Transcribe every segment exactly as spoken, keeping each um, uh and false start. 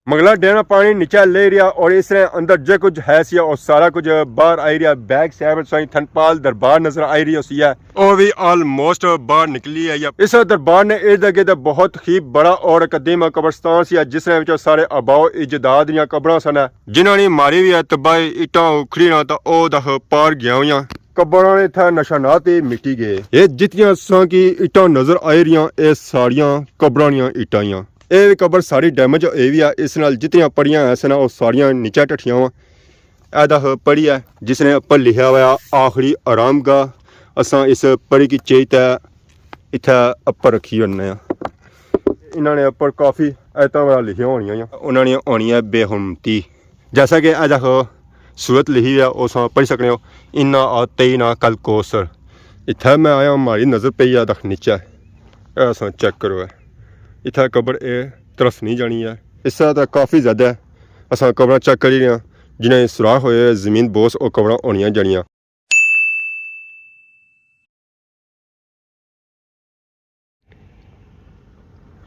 منگلا ڈیم نا پانی نیچے لے رہیا اور اس نے اندر جو کچھ ہے سی، او سارا کچھ باہر آئی رہیا۔ بیک سائیڈ تساں تھنپال دربار نظر آئی رہی ہوسی ہے، او بھی آلموسٹ باہر نکلی ہے۔ اس دربار نے ارد گرد بہت ہی بڑا اور قدیم قبرستان سی ہے، جس نے وچ سارے آباؤ اجداد دیاں قبراں سن، جنہاں نے ماری ہوئی ہے تباہی، اٹاں اکھڑی نہ تے او دہ پار گیا ہویاں۔ قبراں نے اتھا نشانات ہی مٹی گئے۔ اے جتنیاں تساں کی اٹاں نظر آئی رہیاں، اے ساریاں قبراں نیاں اٹاں ہیاں۔ اے وی قبر ساری ڈیمیج ہوئی وی ہے، اس نال جتنیاں پڑیاں ایسے نا، او ساریاں نیچے ٹٹھیاں وا۔ اے دہ پڑی ہے جس نے اپر لکھیا ہویا آخری آرام گاہ۔ اساں اس پڑی کی چیئی تے اتھے اپر رکھی ہونے آں۔ انہاں نے اپر کافی ایتاں وغیرہ لکھیاں ہونیاں آں۔ انہاں نے ہونی ہے بے حرمتی۔ جیسا کہ اے دیکھو صورت لکھی ہوئی ہے، او ساں پڑھی سکنے ہو، "انا اعطیناک الکوثر۔" اتھے میں آیا، ماری نظر پئی ہے دکھ نیچے۔ اے ساں چیک کرو، اے اتھے قبر اے طرف نہیں جانی ہے۔ اس طرح تے کافی زیادہ ہے۔ اساں قبراں چیک کری رہے ہاں، جنہاں نے سوراخ ہوئے زمین بوس، او قبراں ہونیاں جانیاں۔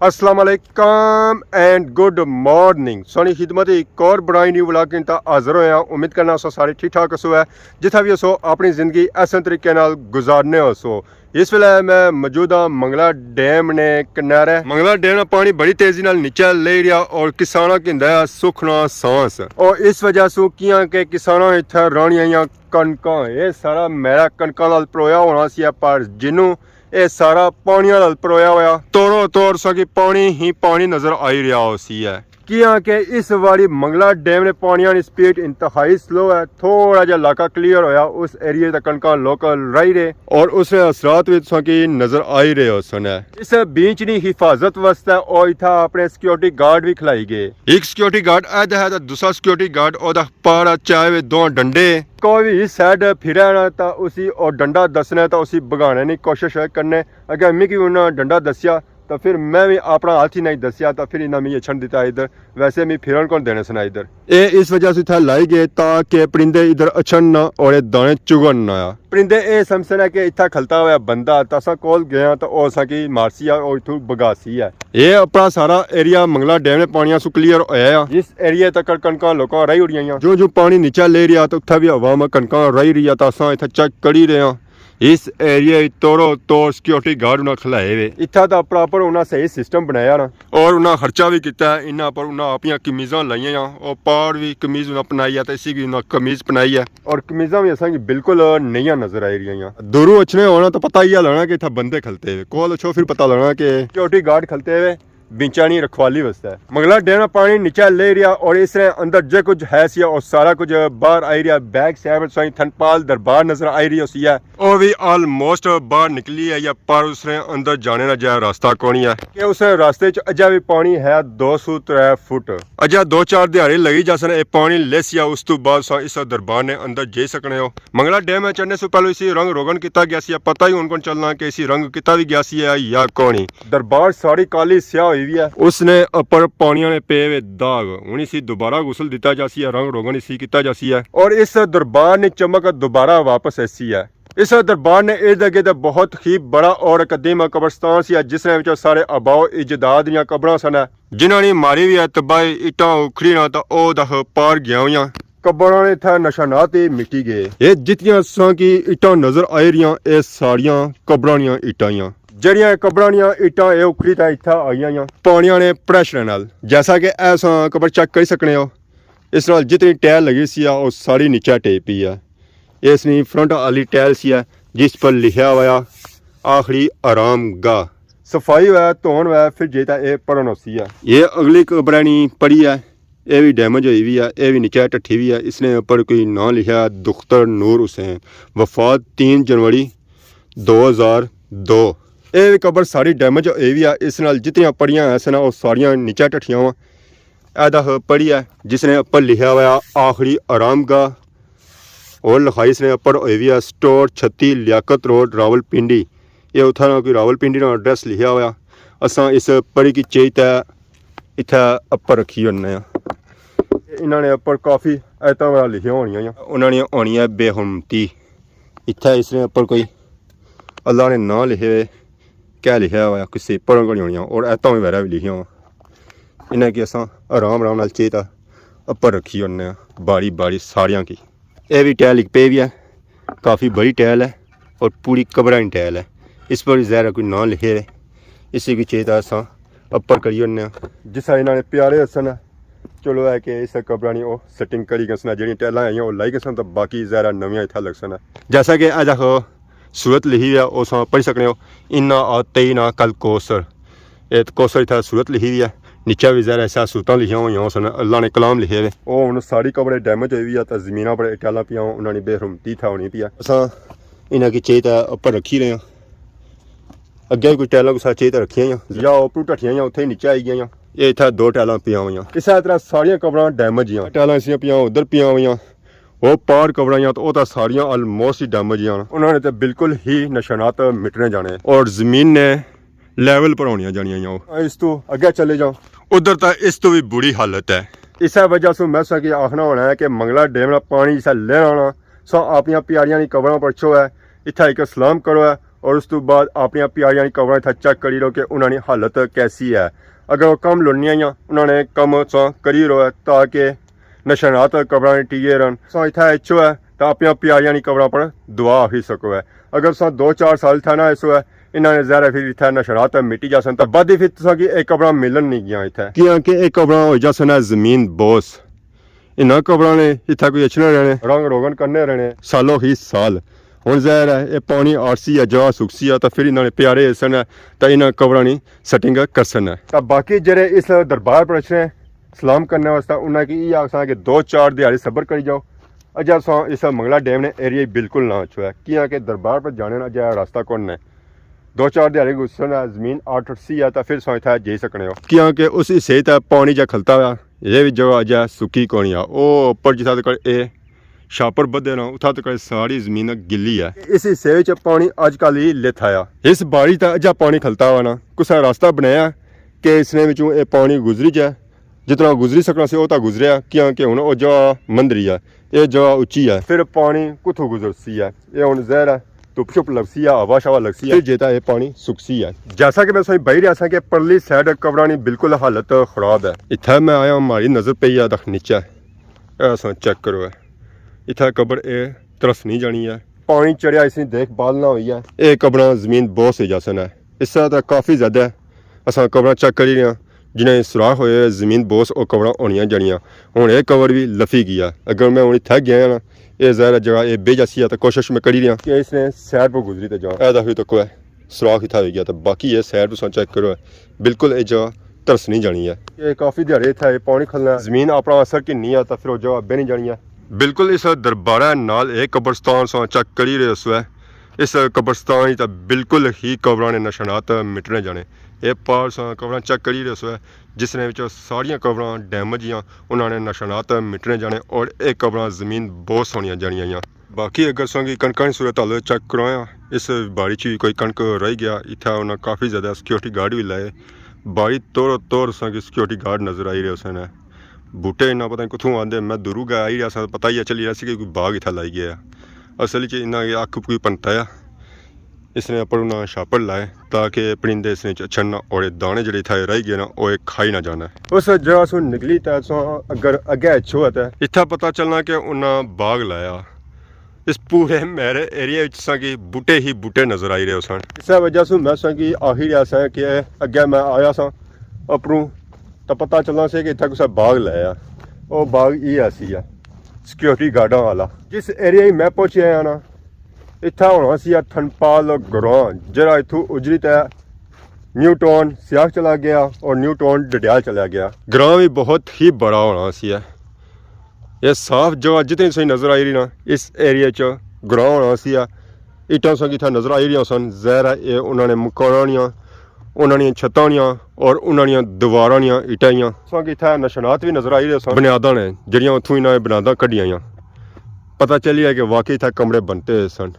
السلام علیکم اینڈ گڈ مارننگ۔ سونی خدمت ایک اور برائے نیو ولاگ کن تا حاضر ہویا۔ امید کرنا سو سارے ٹھیک ٹھاک ہسو ہے، جتھا بھی ہسو اپنی زندگی ایسے طریقے نال گزارنے ہسو۔ اس ویلے میں موجود ہاں منگلا ڈیم نے کنارے۔ منگلا ڈیم نا پانی بڑی تیزی نال نیچے لے رہیا اور کساناں کیندا ہے سکھ نا سانس۔ اور اس وجہ سو کیاں کہ کساناں اتھے رہنیاں یا کنکاں، اے سارا میرا کنکاں نال پرویا ہونا سی ہے، پر جنوں اے سارا پانیاں نال پرویا ہویا۔ تورو تور ساں کی پانی ہی پانی نظر آئی رہیا ہوسی ہے۔ کیاں کہ اس واری منگلا ڈیم نے پانیاں نی سپیڈ انتہائی سلو ہے۔ تھوڑا جہا علاقہ کلیئر ہویا، اس ایریے تے کنکاں لوکل رائی رہے۔ اور اس نے اثرات وی تساں کی نظر آئی رہے ہوسن ہے۔ اس بیچ نی حفاظت واسطے او اتھا اپنے سیکیورٹی گارڈ وی کھلائی گئے۔ ایک سیکیورٹی گارڈ اے دہ ہے تے دوسرا سیکیورٹی گارڈ او دہ پار چائے وے دو ڈنڈے۔ کوئی وی اس سائیڈ پھرے نا تا اسی او ڈنڈا دسنے تا اسی بھگانے نی کوشش کرنے۔ اگر میکی انہاں ڈنڈا دسیا تا پھر میں وی اپنا ہاتھ ہی نہیں دسیا تا پھر انہاں میکی اچھن دتا ادھر۔ ویسے میں پھرن کون دینے سنا ادھر۔ اے اس وجہ سے اتھا لائی گئے تاکہ پرندے ادھر اچھن نہ اور اے دانے چگن نہ آیا۔ پرندے اے سمجھسن ہے کہ اتھا کھلتا ہویا بندہ، تا اساں کول گئے آں تا او اساں کی مارسی ہے اور اتھوں بھگاسی ہے۔ اے اپنا سارا ایریا منگلا ڈیم نے پانیاں سوں کلیئر ہویا ہے۔ اس ایریے تک کنکاں لوکاں رائی اڑیاں۔ جو جو پانی نیچے لے رہیا تے اتھا وی عوام کنکاں رائی رہی ہے، تے اساں اتھا چیک کری رہے ہاں۔ اس ایریے وچ تورو تور سیکیورٹی گارڈ انہاں کھلائے ہوئے۔ اتھا دا پراپر انہاں صحیح سسٹم بنایا نا۔ اور انہاں خرچہ وی کیتا ہے، انہاں پر انہاں اپنیاں قمیضاں لائیاں یا، اور پار وی قمیض انہاں پنائی ہے، تے اسی وی انہاں قمیض پنائی ہے۔ اور قمیضاں وی اساں کی بالکل نئیاں نظر آئی رہیاں۔ دوروں اچھنے ہونا تو پتہ ہی لگنا کہ اتھا بندے کھلتے ہوئے۔ کول اچھو پھر پتہ لگنا کہ سیکیورٹی گارڈ کھلتے ہوئے بنچانی رکھوالی واسطے۔ منگلا ڈیم نا پانی نیچے لے رہیا اور اس نے اندر جو کچھ ہے سی، او سارا کچھ باہر آئی رہیا۔ بیک سائیڈ تساں تھنپال دربار نظر آئی رہی ہوسی ہے۔ او وی آلموسٹ باہر نکلی ہے یا پر اس نے اندر جانے نا جا راستہ کونی ہے۔ کہ اس راستے چ اجا وی پانی ہے دو سو ترے فٹ۔ اجا دو چار دیہاڑے لگی جاسن اے پانی لیسیا، اس تو بعد سا اس دربار نے اندر جائی سکنے ہو۔ منگلا ڈیم میں چڑھنے سے پہلے اسی رنگ روغن کیتا گیا سی، پتہ ہی ہن کون چلنا کہ اسی رنگ کیتا بھی گیا سی ہے یا کونی۔ دربار ساری کالی سیاہ ہوئی ہوئی ہے۔ اس نے اپر پانیاں نے پے ہوئے داغ، ہن اسی دوبارہ غسل دیتا جاسی ہے، رنگ روغن اسی کیتا جاسی ہے۔ اور اس دربار نے چمک دوبارہ واپس ایسی ہے۔ اس دربار نے ارد گرد بہت ہی بڑا اور قدیم قبرستان سی ہے، جس نے وچ سارے آباؤ اجداد دیاں قبراں سن، جنہاں نے ماری ہوئی ہے تباہی، اٹاں اکھڑی نہ تے او دہ پار گیا ہویاں۔ قبراں نے اتھا نشانات ہی مٹی گئے۔ اے جتیاں تساں کی اٹاں نظر آئی رہیاں، اے ساریاں قبراں نیاں اٹاں ہیاں۔ جڑیاں قبراں نیاں اٹاں اے اکھڑی تے اتھا آئیاں ہیاں۔ پانیاں نے پریشر نال، جیسا کہ اے تساں قبر چیک کری سکنے ہو، اس نال جتنی ٹائل لگی سی آ، او ساری نیچے ٹے پئی آ۔ اس نی فرنٹ آلی ٹائل سی آ، جس پر لکھیا ہویا آخری آرام گاہ۔ صفائی ہوئے، دھون ہوئے، پھر جے تاں اے پڑھن ہوسی آ۔ اے اگلی قبر نی پڑی آ، اے وی ڈیمیج ہوئی ہوئی آ، اے وی نیچے ٹٹھی ہوئی آ۔ اس نے اوپر کوئی ناں لکھیا دختر نور حسین، وفات تین جنوری دو ہزار دو۔ اے وی قبر ساری ڈیمیج ہوئی ہوئی آ، اس نال جتنیاں پڑیاں ایسے نا، او ساریاں نیچے ٹٹھیاں وا۔ اے دہ پڑی آ، جس نے اوپر لکھیا ہویا آخری آرام گاہ، اور لکھائی اس نے اوپر ہوئی ہوئی آ سٹور چھتی لیاقت روڈ راولپنڈی۔ اے اتھا نا کوئی راولپنڈی نا ایڈریس لکھیا ہویا۔ اساں اس پڑی کی چیئی تے اتھا اوپر رکھی ہونے آں۔ انہاں نے اوپر کافی ایتاں وغیرہ لکھیاں ہونیاں آں۔ انہاں نے ہونی ہے بے حرمتی۔ اتھا اس نے اوپر کوئی اللہ نے ناں لکھے ہوئے، کیا لکھیا ہویا، کسے پڑھن کو نہیں ہونیاں، اور ایتاں وغیرہ بھی لکھیاں ہوا۔ انہاں کی اساں آرام آرام نال چیتا اپر رکھی ہونے ہاں، باری باری ساریاں کی۔ اے وی ٹائل ایک پے وی ہے، کافی بڑی ٹائل ہے اور پوری قبرانی ٹائل ہے۔ اس پر ظاہر ہے کوئی نام لکھے ہوئے، اسی کی چیتا اساں اپر کری ہونے ہاں۔ جس طرح انہاں نے پیارے حسن ہے، چلو ہے کہ اس قبرانی او سیٹنگ کری گسنا، جڑی ٹائلاں آئیاں او لائی گسن، تو باقی ظاہر ہے نویاں اتھا لگسن۔ جیسا کہ اے دیکھو صورت لکھی ہوئی ہے، او ساں پڑھی سکنے ہو، انا اعطیناک الکوثر۔ اے کوثر اتھا صورت لکھی ہوئی ہے، نیچے وی ظاہر ایسا صورتاں لکھیاں ہوئیاں ہوسن، اللہ نے کلام لکھے ہوئے۔ او ہن ساری قبر ڈیمیج ہوئی ہوئی ہے، تے زمیناں پر ٹائلاں پیاں، انہاں نی بے حرمتی اتھا ہونی پئی ہے۔ اساں انہاں کی چیتا اپر رکھی رہے ہاں۔ اگے کوئی ٹائلاں کسا چیتا رکھیاں یا، یا اوپروں ٹٹیاں یا اتھے نیچے آئی گیاں۔ اے اتھا دو ٹائلاں پیاں ہوئیاں۔ اسے طرح ساریاں قبراں ڈیمیج ہیاں۔ ٹائلاں ایسیاں پیاں ادھر پیاں ہوئیاں۔ او پار قبراں یا تو او تاں ساریاں آلموسٹ ہی ڈیمیج ہیاں۔ انہاں نے تے بالکل ہی نشانات مٹنے جانے۔ اور زمین نے لیول پر ہونیاں جانیاں یا۔ اس تو اگے چلے جاؤ۔ ادھر تاں اس تو بھی بری حالت ہے۔ اسے وجہ سے میں سا کی آخنا ہونا ہے کہ منگلا ڈیم نا پانی جسا لینا ہونا، سا اپنیاں پیاریاں نی قبراں پر چھو ہے، اتھا ایک سلام کرو ہے، اور اس تو بعد اپنیاں پیاریاں نی قبراں اتھا چیک کری رہو کہ انہاں نی حالت کیسی ہے۔ اگر وہ کم لڑنیاں یا انہاں نے کم سا کری رہو ہے تاکہ نشانات قبراں نے ٹیے رہن۔ سا اتھا اچھو ہے تاں اپنیاں پیاریاں نی قبراں پر دعا آخی سکو ہے۔ اگر سا دو چار سال تھا نہ ایسو ہے، انہاں نے ظاہر ہے پھر اتھا نشانات مٹی جاسن، تاں بعد ہی پھر تساں کی اے قبراں ملن نہیں گیاں اتھا۔ کیاں کہ اے قبراں ہوئی جاسن ہے زمین بوس۔ انہاں قبراں نے اتھا کوئی اچھنا رہنے، رنگ روغن کرنے رہنے، سالوں ہی سال۔ ہن ظاہر ہے اے پانی آرسی ہے، جگہ سکسی ہے، تاں پھر انہاں نے پیارے حسن ہے، تاں انہاں قبراں نی سیٹنگ کرسن ہے۔ تاں باقی جڑے اس دربار پر اچھنے سلام کرنے واسطے، انہاں کی یہ آخساں کہ دو چار دیہاڑی صبر کری جاؤ۔ اجا ساں اس منگلا ڈیم نے ایریا بالکل نہ اچھو ہے، کیاں کہ دربار پر جانے نا اجا راستہ کون ہے۔ دو چار دیہاڑی گزرن ہے، زمین آرسی ہے، تاں پھر ساں اتھا جائی سکنے ہو۔ کیاں کہ اس حصے تے پانی جا کھلتا ہوا، یہ بھی جگہ اجا سکی کونی آ۔ او اوپر جتھا تک اے شاپر بدھے نا، اتھا تک ساری زمین گلی ہے۔ اس حصے وچ پانی اج کل ہی لتھ آیا۔ اس بارش تے اجا پانی کھلتا ہوا نا، کسا راستہ بنایا کہ اس نے وچوں اے پانی گزری جائے، جتنا گزری سکنا سی، او تاں گزریا، کیاں کہ ہن او جگہ مندری ہے، اے جگہ اچی ہے، پھر پانی کتھوں گزرسی ہے؟ اے ہن ظاہر ہے، دھپ شپ لگسی ہے، ہوا شوا لگسی ہے، پھر جیتا اے پانی سکسی ہے۔ جیسا کہ میں تساں بائی رہیا سا کہ پرلی سائیڈ قبراں نی بالکل حالت خراب ہے۔ اتھے میں آیا، ماڑی نظر پئی ہے دکھ نیچے، اے اساں چیک کرو ہے، اتھے قبر اے ترس نہیں جانی ہے، پانی چڑھیا، اس نی دیکھ بھال نہ ہوئی ہے، اے قبراں زمین بوس ہوئی جاسن ہے۔ اس طرح تے کافی زیادہ ہے۔ اساں قبراں چیک کری رہے ہاں، جنہیں سوراخ ہوئے ہوئے زمین بوس او قبراں ہونیاں جانیاں۔ ہن اے قبر وی لفی گیا۔ اگر میں ہن اتھے گیا نا، اے ظاہر ہے جگہ اے بے جاسی ہے، تے کوشش میں کری رہا کہ اس نے سائیڈ پر گزری تے جاں۔ اے دکھو تکو ہے، سوراخ اتھا ہوئی گیا، تے باقی اے سائیڈ تساں چیک کرو ہے، بالکل اے جگہ ترس نہیں جانی ہے۔ اے کافی دیہاڑے اتھا اے پانی کھلنا ہے، زمین اپنا اثر گھننی ہے، تے پھر او جگہ بے نہیں جانی ہے۔ بالکل اس دربارہ نال اے قبرستان ساں چیک کری رہے سو ہے۔ اس قبرستان تے بالکل ہی قبراں نے نشانات مٹنے جانے۔ اے پار ساں قبراں چیک کری رہے سو ہے، جس نے وچ ساریاں قبراں ڈیمیج ہیاں، انہاں نے نشانات مٹنے جانے اور اے قبراں زمین بوس ہونیاں جانیاں ہیاں۔ باقی اگر ساں کی کنکاں نی صورت حال چیک کرایا، اس باری چ وی کوئی کنک رہ گیا، اتھا انہاں کافی زیادہ سیکیورٹی گارڈ وی لائے۔ باری توڑ توڑ ساں کی سیکیورٹی گارڈ نظر آئی رہے سن۔ بوٹے انہاں پتہ نہیں کتھوں آندے، میں دوروں گیا آئی رہا سا، پتہ ہی چلی رہا سی کہ کوئی باغ اتھا لائی گیا۔ اصل چ انہاں کی اکھ کوئی پنتا ہے۔ اس نے اپر انہاں شاپر لائے تاکہ پرندے اس نے اچھن نہ، اور اے دانے جڑے اتھا رہ گئے نا، او اے کھائی نہ جانا۔ اس جگہ سوں نکلی تے اساں اگر اگے اچھو تے اتھا پتہ چلنا کہ انہاں باغ لایا۔ اس پورے میرے ایریا وچ ساں کی بوٹے ہی بوٹے نظر آئی رہے سن۔ اس وجہ سوں میں ساں کی آخی رہا سا کہ اگے میں آیا سا اپروں تے پتہ چلنا سی کہ اتھا کسا باغ لایا۔ او باغ ای ایسی ہے، سیکیورٹی گارڈاں والا۔ جس ایریا ہی میں پہنچیا ہاں نا، اتھا ہونا سی تھنپال گراں، جڑا اتھوں اجری تے نیو ٹاؤن سیاخ چلا گیا اور نیو ٹاؤن ڈڈیال چلا گیا۔ گراں بھی بہت ہی بڑا ہونا سی۔ یہ صاف جگہ جتنی تساں نظر آئی رہی نا، اس ایریا چ گراں ہونا سی۔ اٹاں ساں کی اتھا نظر آئی رہیاں سن، ظاہر ہے اے انہاں نے مکاناں نیاں، انہاں نیاں چھتاں نیاں اور انہاں نیاں دیواراں نیاں اٹاں نیاں۔ ساں کی اتھا نشانات بھی نظر آئی رہے سن، بنیاداں نے جڑیاں اتھوں انہاں نے بنیاداں کڈیاں آیاں۔ پتہ چلی ہے کہ واقعی اتھا کمرے بنتے ہوئے سن۔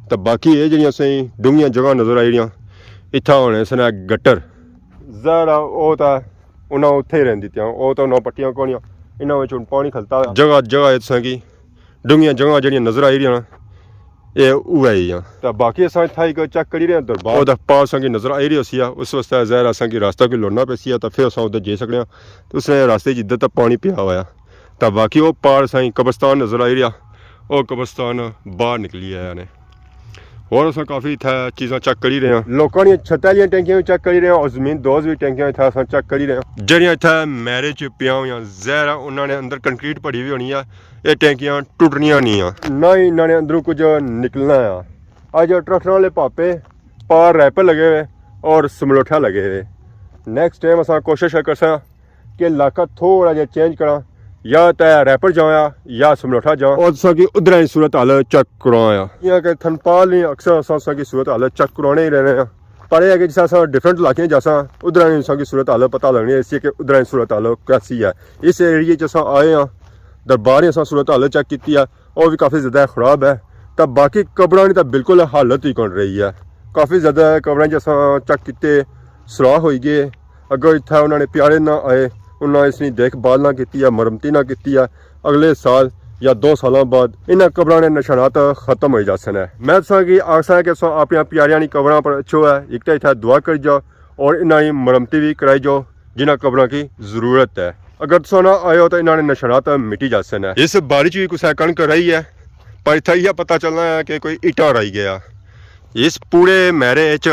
تے باقی اے جڑیاں سیں ڈونگیاں جگہ نظر آئی رہیاں، اتھا ہونے سن گٹر۔ ظاہر ہے او تاں انہاں اتھے ہی رہن دتیاں، او تاں انہاں پٹیاں کونیاں، انہاں وچ ہن پانی کھلتا ہوا۔ جگہ جگہ اتھاں کی ڈونگیاں جگہ جڑیاں نظر آئی رہیاں، اے اوہے ہی آں۔ تے باقی اساں اتھا ہک چیک کری رہے آں دربار۔ او تے پار اساں کی نظر آئی رہی ہوسی آ، اس واسطے ظاہر اساں کی راستہ کوئی لوڑنا پیسی آ، تے پھر اساں ادھر جائی سکنے آں۔ تے اس نے راستے جدھر تک پانی پیا ہوا آ۔ تے باقی او پار اساں کی قبرستان نظر آئی رہیا، او قبرستان باہر نکلی آیا نے۔ اور اساں کافی اتھا چیزاں چیک کری رہے آں۔ لوکاں نیاں چھتاں آلیاں ٹینکیاں وی چیک کری رہے آں، اور زمین دوز وی ٹینکیاں اتھا اساں چیک کری رہے آں۔ جیڑیاں اتھا میرے چ پیاں ہویاں، ظاہر ہے انہاں نے اندر کنکریٹ بھری ہوئی ہونی آ، اے ٹینکیاں ٹوٹنیاں نہیں آ، نہ ہی انہاں نے اندروں کچھ نکلنا آ۔ اج ٹریکٹراں والے پاپے پار ریپر لگے ہوئے اور سملوٹھا لگے ہوئے۔ نیکسٹ ٹائم اساں کوشش کرساں کہ علاقہ تھوڑا جہا چینج کراں، یا تے ریپر جاں یا سملوٹھا جاں، اور تساں کی ادھر ہی صورت حال چیک کراں آ۔ یا کہ تھنپال ہی اکثر اساں تساں کی صورت حال چیک کرانے ہی رہنے آں۔ پر اے ہے کہ جس اساں ڈفرنٹ علاقے جاساں، ادھر ہی تساں کی صورت حال پتہ لگنی ہے، اس لیے کہ ادھر ہی صورت حال کیسی ہے۔ اس ایریے چ اساں آئے آں، دربار ہی اساں صورت حال چیک کیتی ہے، او وی کافی زیادہ خراب ہے۔ تاں باقی قبراں نی تاں بالکل حالت ہی کون رہی ہے۔ کافی زیادہ قبراں جس اساں چیک کیتے، سوراخ ہوئی گئے۔ اگر اتھا انہاں نے پیارے نہ آئے، انہاں اس نی دیکھ بھال نہ کیتی ہے، مرمتی نہ کیتی ہے، اگلے سال یا دو سالاں بعد انہاں قبراں نے نشانات ختم ہوئی جاسن ہے۔ میں تساں کی آکھساں کہ تساں اپنیاں پیاریاں نی قبراں پر اچھو ہے، ہک تاں اتھا دعا کری جاؤ اور انہاں نی مرمتی وی کرائی جاؤ، جنہاں قبراں کی ضرورت ہے۔ اگر تساں نہ آئے ہو تاں انہاں نے نشانات مٹی جاسن ہے۔ اس بارش وی کسے کن کرائی ہے، پر اتھا یہ پتہ چلنا ہے کہ کوئی اٹاں رائی گیا۔ اس پورے میرے اچ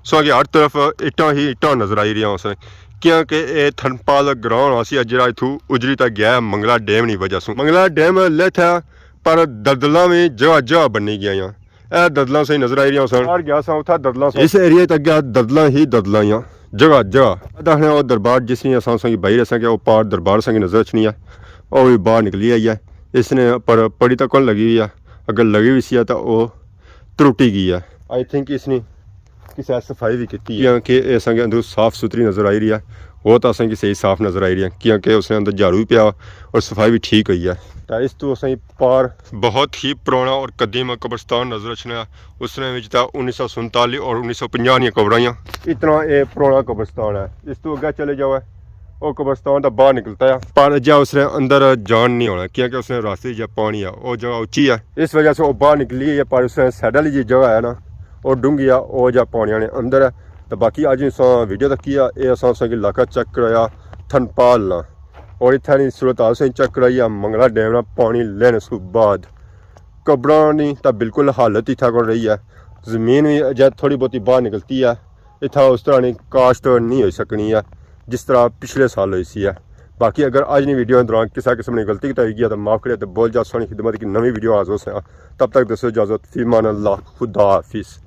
سو کہ ہر طرف اٹاں ہی اٹاں نظر آئی رہیاں ہوسن، کیونکہ اے تھنپال گراؤنڈ آسی جڑا اتھوں اجڑی تے گیا منگلا ڈیم نی وجہ سوں۔ منگلا ڈیم لتھا، پر ددلاں وی جگہ جگہ بنی گیاں۔ اے ددلاں سہی نظر آئی رہیاں ہوسن۔ باہر گیا سا، اتھا ددلاں سا۔ اس ایریے تے گیا ددلاں ہی ددلاں ہیاں، جگہ جگہ۔ ادا ہے او دربار جس نے اساں سنگی باہر اساں کہ او پار دربار سنگی نظر اچھنی ہے، او وی باہر نکلی آئی ہے۔ اس نے پر پڑی تک کون لگی ہوئی ہے، اگر لگی ہوئی سی ہے تاں او ترٹی گئی ہے۔ آئی تھنک اس نے کسے صفائی بھی کیتی ہے۔ کیونکہ اے اساں کے اندروں صاف ستھری نظر آئی رہی ہے، وہ تو اساں کی صحیح صاف نظر آئی رہی ہے، کیونکہ اس نے اندر جھاڑو بھی پیا اور صفائی بھی ٹھیک ہوئی ہے۔ تو اس تو اساں کی پار بہت ہی پرانا اور قدیم قبرستان نظر اچھنا ہے۔ اس نے وچ تا انیس سو سنتالی اور انیس سو پنجاہ نیاں قبراں ہیاں۔ اتنا اے پرانا قبرستان ہے۔ اس تو اگے چلے جاؤ ہے، او قبرستان دا باہر نکلتا ہے۔ پر جا اس نے اندر جان نہیں ہونا، کیونکہ اس نے راستے جا پانی ہے، او جگہ اچی ہے۔ اس وجہ سے او باہر نکلی ہے، پر اس نے سائیڈ والی جی جگہ ہے نا، او ڈونگی ہے، او جا پانی آنے اندر ہے۔ تو باقی اج اساں ویڈیو تکی ہے، اے اساں اساں کی علاقہ چیک کرایا تھنپال نا۔ اور اتھا نی صورت حال اساں چیک کرائی ہے، منگلا ڈیم نا پانی لینے سو بعد۔ قبراں نی تاں بالکل حالت اتھا کون رہی ہے۔ زمین وی اجے تھوڑی بہتی باہر نکلتی ہے۔ اتھا اس طرح نی کاشت نہیں ہوئی سکنی ہے جس طرح پچھلے سال ہوئی سی ہے۔ باقی اگر اج نی ویڈیو دوران کسا قسم نی غلطی کتائی گیا تو معاف کرے، تو بول جا سونی خدمت کی نوی ویڈیو حاضر سے۔ تب تک دسو اجازت، فی امان اللہ، خدا حافظ۔